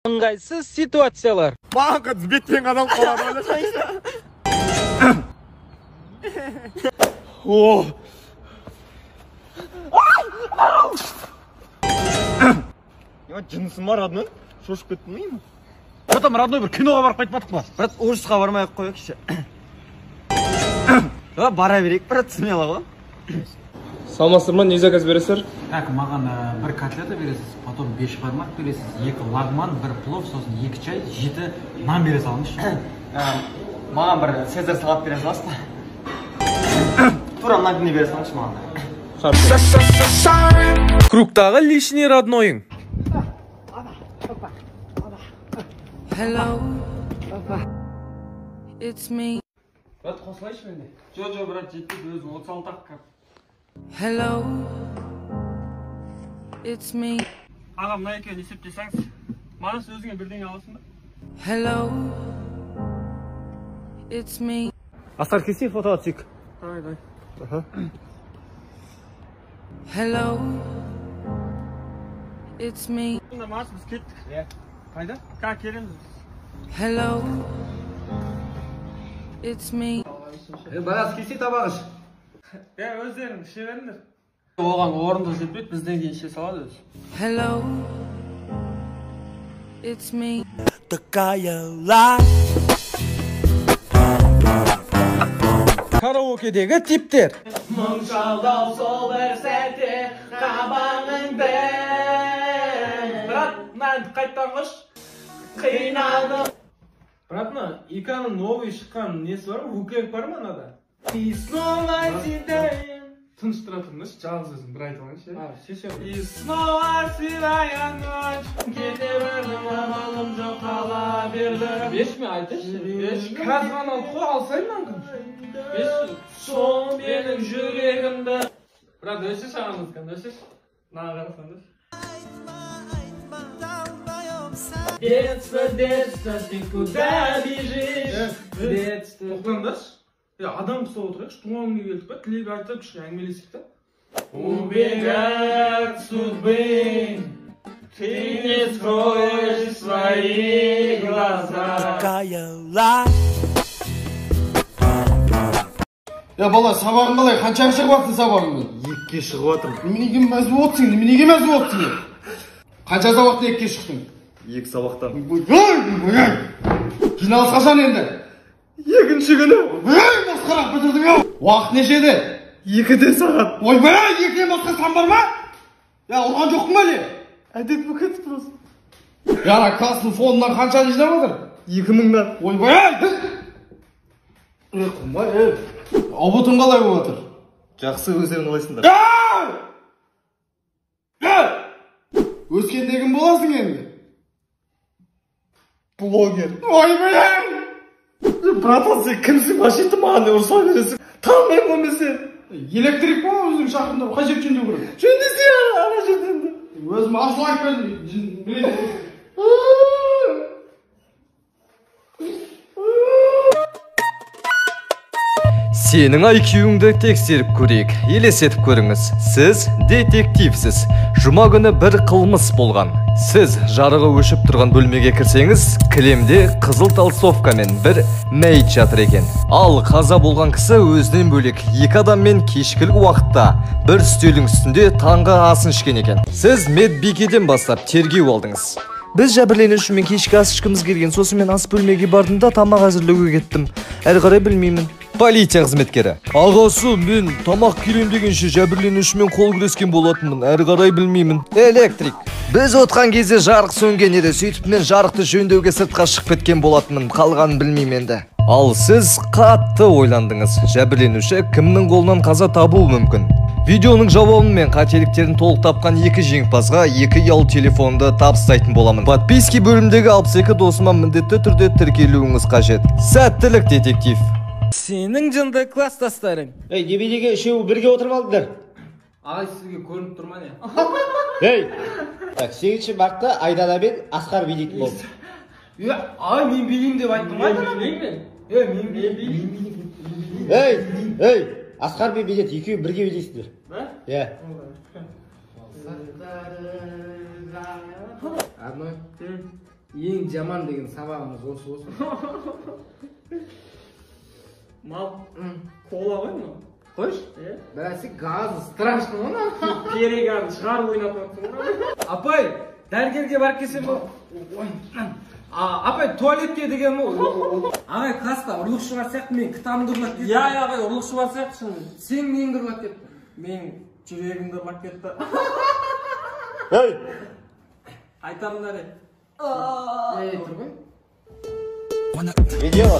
Ыңғайсыз ситуациялар. Маған қыз беттен қадалып қалады, ойласаңшы. О! Жынысым бар, родной. Шошып кеттім ғой. Потом, родной, бір киноға барып қайтпадық па? Брат, ужасқа бармай ақ қояйықшы. Бара берейік, брат, смело ғой. Саламатсыздар ма, не заказ бересіздер? Так, маған бір котлета бересіз, потом 5 бармақ бересіз, 2 лагман, 1 плов, сосын 2 чай, 7 нан бере салыңызшы. Маған бір цезарь салат бере саласыз ба? Тура мына күнде бере салыңызшы маған. Кругтағы лишний роднойың. Hello, it's me. Брат, қосылайыншы менде. Жо, жо, брат, жетпейді, өзі 36-ақ кап. Hello, it's me. Аға, мына екеуін есептесеңіз. Манас, өзіңе бірдеңе аласың ба? Hello, it's me. Асқар, келсей фотоға түсейік. Давай, давай. Hello, it's me. Манас, біз кеттік. Иә. Қайда? Қа, келеміз біз. Hello, it's me. Манас, келсей тамақ іш. Е, өздерің іше беріңдер. Оған орындық жетпейді, бізден кейін іше салады өзі. Hello, it's me. Караокедегі типтер. Мың жалдау сол бір сәтте қабағыңды. Брат, мынаны қайттан қош. Қиналдым. Брат, мына иканың новый шыққан несі бар ма? Вукенг бар ма мынада? И снова седая. Тыныш тұра тұрыңдаршы, жалғыз өзім бір айтып алайыншы. А, все, все. И снова седая ночь. Кете бердім, амалым жоқ, қала бердім. Берші, мен айтайыншы. Берші, қазір ғана алдық қой, алсай мынаны. Берші, сол менің жүрегімді. Брат, өшірші ана музыканы, өшірші. Мынаған қарасаңдаршы. Детство, детство, ты куда бежишь? Детство. Тоқтаңдаршы. Адам ұстап отырайықшы, туған күнге келдік па, тілек айтып, кішкене әңгімелесейік та. Убегать судьбы, ты не скроешь свои глаза. Я бала, сабағың қалай? Қаншаға шығып жатсың сабағыңнан? 2-ге шығып жатырмын. Неменеге мәз болып отырсың? Неменеге мәз болып отырсың? Қанша сабақтан 2-ге шықтың? 2 сабақтан. Жиналыс қашан енді? Екінші күні. Ей, масқара бітірдің ау. Уақыт нешеде? 2-де сағат. Ойбай, 2-ден басқа сан бар ма? Я ұрған жоқпын ба не? Әдет болып кетті просто. Я ана класстың фонынан қанша жинап жатыр? 2000-нан. Ойбай! Ей, қумай, ей. Ұбт-ың қалай болып жатыр? Жақсы, өздерің қалайсыңдар? Өскенде кім боласың енді? Блогер. Ойбай! Братан, сен кімсің? Вообще маған ұрыса бересің. Танымаймын ғой мен сені. Электрик па өзің шақырыңдар, қай жерде жөндеу керек? Жөндесе ана жерден. Өзім ашуланып келдім. Сенің IQ-іңді тексеріп көрейік. Елестетіп көріңіз. Сіз детективсіз. Жұма күні бір қылмыс болған. Сіз жарығы өшіп тұрған бөлмеге кірсеңіз, кілемде қызыл толстовкамен бір мәйіт жатыр екен. Ал қаза болған кісі өзінен бөлек екі адаммен кешкілік уақытта бір үстелдің үстінде таңғы асын ішкен екен. Сіз медбикеден бастап тергеу алдыңыз. Біз жәбірленушімен кешкі ас ішкіміз келген, сосын мен ас бөлмеге бардым да тамақ әзірлеуге кеттім. Әрі қарай білмеймін. Полиция қызметкері. Ағасы, мен тамақ келем дегенше жәбірленушімен қол күрескен болатынмын. Әрі қарай білмеймін. Электрик. Біз отқан кезде жарық сөнген еді. Сөйтіп мен жарықты жөндеуге сыртқа шығып кеткен болатынмын. Қалғанын білмеймін енді. Ал сіз қатты ойландыңыз. Жәбірленуші кімнің қолынан қаза табуы мүмкін? Видеоның жауабы мен қателіктерін толық тапқан екі жеңімпазға екі ұялы телефонды табыстайтын боламын. Подписки бөлімдегі 62 досыма міндетті түрде тіркелуіңіз қажет. Сәттілік, детектив! Сенің жынды класстастарың. Ей, небедеге үшеуі бірге отырып алдыңдар. Ағай, сізге көрініп тұр ма не? Ей! Так, 8 мартта Айдана мен Асқар билейтін болды. Е, ағай, мен билеймін деп айттым ғой. Мен билеймін. Е, мен билеймін. Ей, ей, Асқар мен билет, екеуі бірге билейсіңдер. Иә. Родной, ең жаман деген сабағымыз осы болсын. Мал, кола ғой мынау. Қойшы. Бәсе, газы страшно ғой мынау. Перегарын шығарып ойнатып жатсың ғой. Апай, дәрігерге барып келсем бол. Апай, туалетке деген ол. Ағай, класста ұрлықшы бар сияқты, мен кітабымды ұрлап кетті. Иә, ағай, ұрлықшы бар сияқты шынымен. Сен неңді ұрлап кеттің? Мен жүрегімді ұрлап кетті. Ей! Айтамын да. Ей, тұр ғой. Не дело?